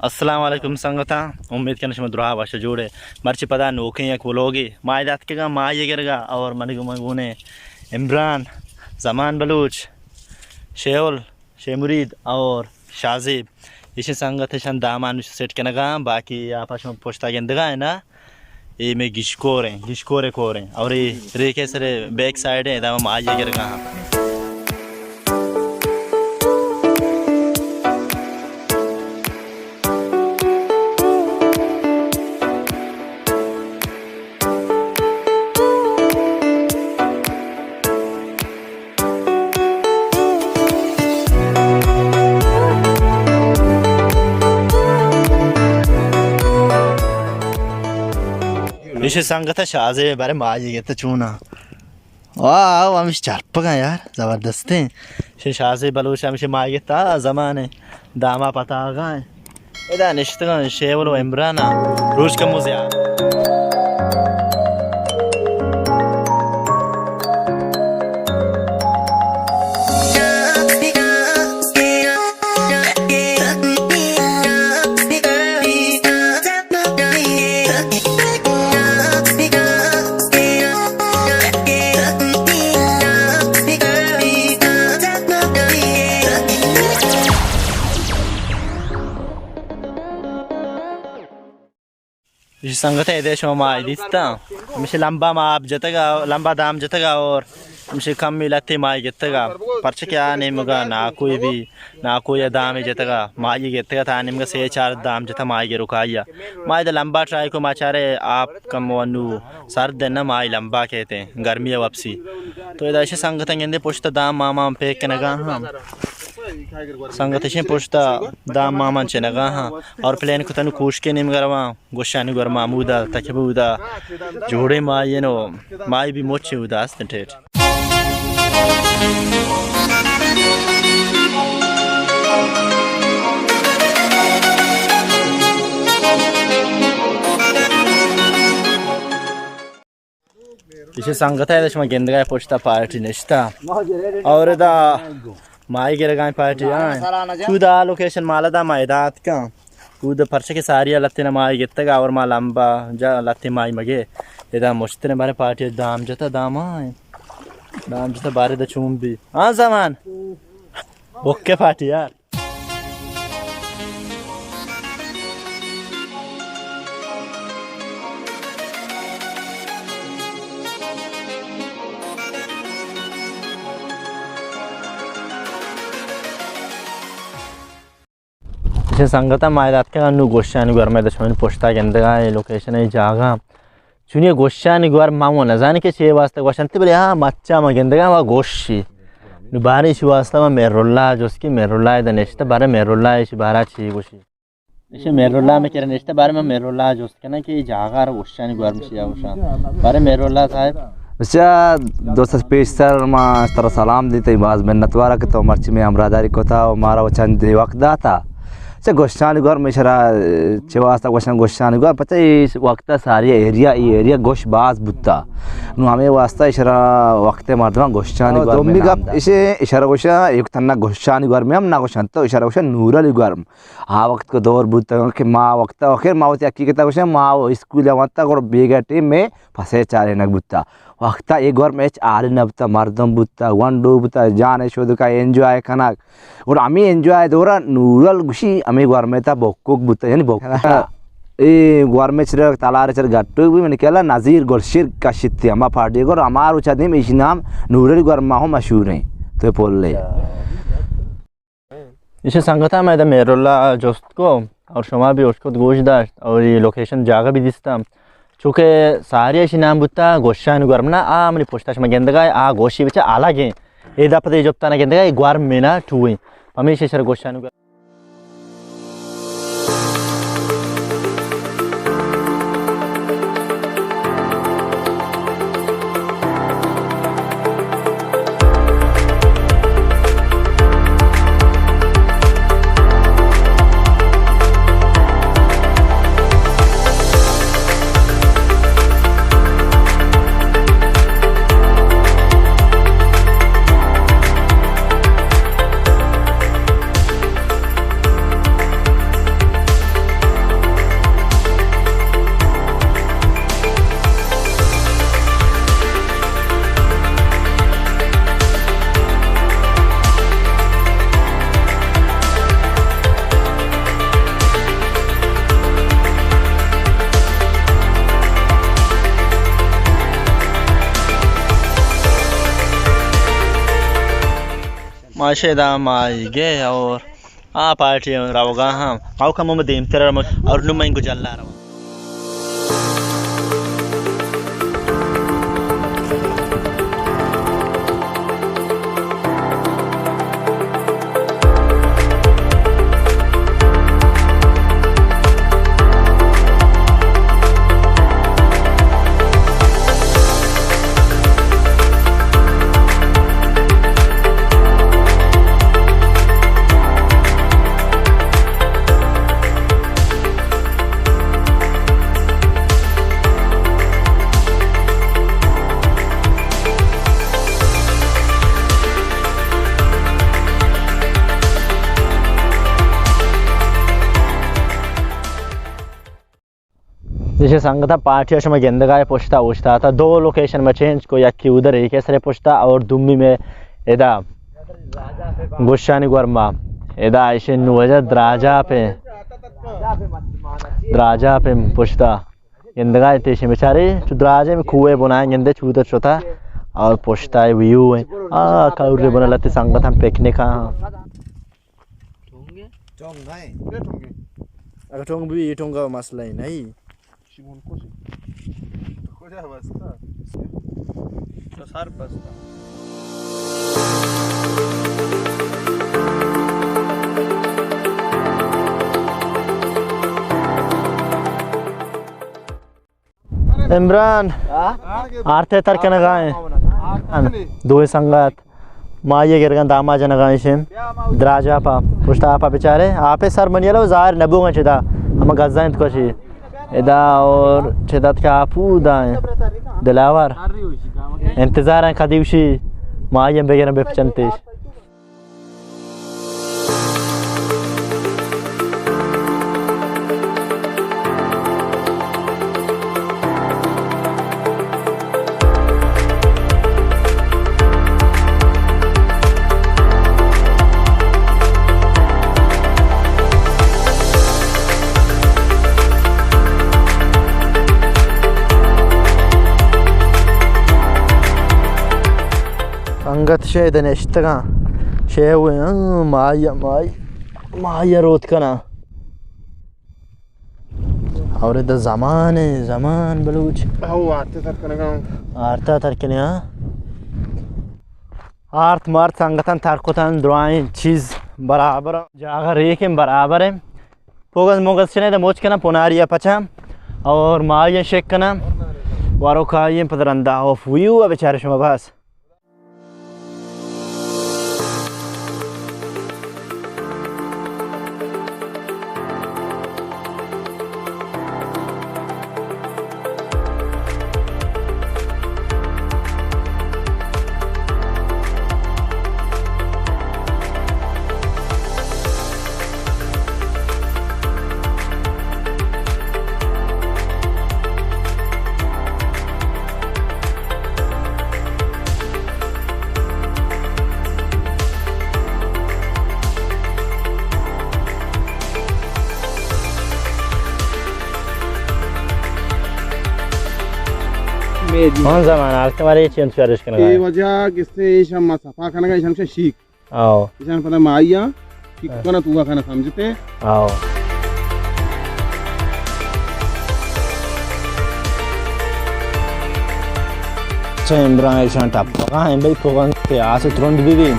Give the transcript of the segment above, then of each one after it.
السلام علیکم سنگتاں، امید کناں شما دراہ وش جوڑ ئے۔ مرچی پدا نوکیں یک ولوگے ما ادا اتکگاں ماہی گرگا اور منی گوما گون ایں عمران، زمان بلوچ، شیول، شے مرید اور شاہ زیب۔ ایشی سنگت ایشان دامان سیٹ کنگا، باقی آپ شما پشتا گندگا ہے نا۔ اے مئے گیشکور ایں، گیشکور ءِ کور ایں۔ اور اے ریک ءِ سر ءَ بیک سائیڈ ایں، ادا ما ماہی گرگا ہاں۔ ایشی سنگت ءَ شاہ زیب ءَ بارے ماہی گت چونا۔ واہ، واہ، ہمیش چرپگاں یار، زبردستیں۔ ایشی شاہ زیب بلوچ ہمیش ماہی گت ءَ زمانے داما پتاگاں۔ ادا نشتگاں شیول و عمران ءَ روچ کمو زیات۔ ایشی سنگت ءَ ادے شما ماہی دیستاں۔ ہمیشی لمبا ما آپ جتگا، لمبا دام جتگا اور ہمیشی کمی لتے ماہی گتگا۔ پرچہ کہ آ نیمگا ناکوئی بی، ناکوئی ءَ دامے جتگا، ماہی گتگا، تا نیمگا سے چار دام جتا ماہی گروکائی ءَ۔ ما ادا لمبا ٹرائی کو، ما چارے آپ کم و نو سرد ایں نا، ماہی لمبا کیت ایں، گرمی ءَ واپسی۔ تو ادا ایشی سنگتاں گندے پشت دام ماما پیک کنگا ہاں۔ سنگت ایشی پشت دام ماما چنگا ہاں۔ اور پلان کتن کوشکے نیمگا رواں۔ گوشانی گور ما ہمودا تکبہ اودا جوڑیں ماہی انو، ماہی بی مچیں اودا است ٹیٹ۔ ایشی سنگت ءَ شما گندگا پشتا پارٹی نشتا اور ادا ماہی گرگاں پارٹی آں۔ تو دا لوکیشن مالا دا ما ادا اتکاں۔ اود پرچہ کہ ساری لتیں ماہی گتگا اور ما لمبا جا لتیں ماہی مگے۔ ادا مشتریں بارے پارٹی دام جتا داما۔ دام جتا بارے دا چون بی۔ ہاں زمان۔ اوکے پارٹی یار۔ ایشی سنگتاں ما ادا اتکگاں نوں گوشانی گورما، ادا شمئے پشتا گندگا اے لوکیشن اے جاگہ۔ چونی گوشانی گورم ما نزانیں کہ چے واسطہ گوشنت، بلے ہاں مچا ما گندگا وا گوشی۔ نوں باریں ایشی واسطہ ما مہراللہ جست کہ مہراللہ ادا نشتہ، باریں مہراللہ ایشی بارا چی گوشی۔ ایشی مہراللہ مئے کرا نشتہ، باریں ما مہراللہ جست کناں کہ اے جاگہ را گوشانی گورم چیا گوشاں۔ باریں مہراللہ صاحب۔ اچھا، دوست پیشتر ما ترا سلام دیتے، باز منتوارا کہ تو مرچی مئے ہمراہداری کتا و مارا و چند وقت داتا۔ چہ گوشانی گورم اشرا چہ واسطہ گوشن گوشانی گورم، پچہ اے وقتا ساری ایریا، اے ایریا گوش باز بوتا۔ نوں ہمے واسطہ اشرا وقت مردمان گوشانی گورم دومی گپ اشے، اشرا گوشن ایک تنہ گوشانی گورم ہم نہ گوشن، تو اشرا گوشن نورلی گورم۔ آ وقت کو دور بوتا کہ ما وقتا آخر ما وتی حقیقتا گوشن، ما اسکول وانتا گڑ بیگا ٹیم میں پسے چارینگ بوتا۔ وقتا اے گورم ہچ حال نہ بوتا، مردم بوتا، گونڈو بوتا، جان شودکا انجوائے کنگ۔ گڑا ہمے انجوائے دورا نورل گوشی ہمے گورمے تا بوکوک بوتا، یعنی بوکوک۔ اے گورمے چر تلارے چر گٹوک بی، من کلا نذیر گلشیر کشتی ہما پارٹی گور ہما روچا دیم ایشی نام نورل گورما ہم مشہور ہیں۔ تو پولے۔ ایشی سنگتاں ما ادا مہراللہ جست کو اور شما بھی اشکت گوش داشت اور یہ لوکیشن جاگہ بھی دیستا۔ چونکہ ساری ایشی نام بوتا گوشان گورم نا، آ منی پشتا شما گندگا آ گوشی بچا الگ ہیں۔ اے دپ دے جبتانا گندگا اے گورم مینا ٹوئیں۔ ہمیشہ شر گوشان گورم۔ ما شہ ادا ماہیگے اور آ پارٹی روگا ہاں۔ او کم ہم دیمتر اور نو من گجلا رواں۔ ایشی سنگتاں، پارٹی شما گندگا ئے، پشتا اوشتاتا۔ دو لوکیشن ما چینج کو، یکی ادھر ایک سرے پشتا اور دومی میں ادا گوشانی گورما۔ ادا ایشی نوجہ دراجا پہ، دراجا پہ پشتا گندگا ئے، ایشی بیچارے چو دراجے میں کوہے بنائیں گندے چودر شتا اور پشتا ویو ہے۔ آ کورے بنا لتے سنگتاں پکنک ہاں۔ ٹونگ ہے؟ ٹونگ ہے۔ کیا ٹونگ ہے؟ اگر ٹونگ بھی، یہ ٹونگ کا مسئلہ ہی نہیں۔ شیمون کجا؟ کجا بستا؟ تو سر بستا۔ عمران، ہاں؟ آرتے تر کنگا ہیں۔ دوئیں سنگت، ما یہ گرگن داما جنگا ہیں شیم۔ دراجا پا، پشتا پا بیچارے۔ آپے سر منی لو ظاہر نبوگا چدا۔ ہم غزہ انت کشی۔ ادا اور چدا کہ آپو دا ہیں۔ دلاور۔ انتظار ہیں کدی وشی۔ ما یہ بگرن بپچنتیش۔ سنگت شے دے نشتگاں، شے ہوئے، ہاں، ماہی، ماہی، ماہی روت کناں۔ اور ادا زمان ہے، زمان بلوچ۔ او، آرتے تر کنگا۔ آرتا تر کنگا۔ آرت مارت سنگتاں تر کتن، درائیں چیز برابر، جاگہ ریکیں برابر ہیں۔ پوگس موگس چنے دے موچ کناں، پوناری ءَ پچاں اور ماہی شک کناں۔ وارو کائی پدرندا اوف ویو ءَ بیچارے شما بس۔ ہاں زمان حال تمہارے چین سوارش کنگا اے ہے۔ وجہ کس نے ایشم ما صفا کنگا، ایشم سے شیک۔ آؤ۔ ایشان پدا ماہیا کہ ہاں۔ کنا تو کنا سمجھتے۔ آؤ۔ چہ عمران ایشان ٹپگا ہیں بھائی، پوگن تے آس ترند بھی بھی۔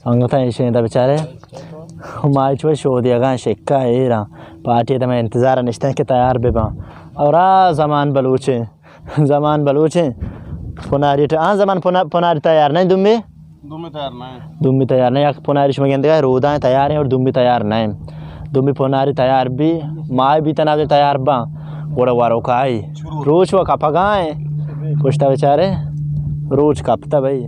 سنگتاں ایشیں دا بیچارے مائی چوئے شودی اگاں شکا ایراں پارٹی دمے انتظار نشتیں کہ تیار بباں۔ اور آ زمان بلوچیں، زمان بلوچیں پناری ٹ-، آ زمان پنا-، پناری تیار نہیں دومی؟ دومی تیار نہیں۔ دومی تیار نہیں، یک پناری شما گندگا رودائیں تیار ہیں اور دومی تیار نہیں۔ دومی پناری تیار بھی، مائی بھی تنا تیار باں۔ گڑا وروکائی روچ و کپگائیں، پشتا بچارے، روچ کپتا بھئی۔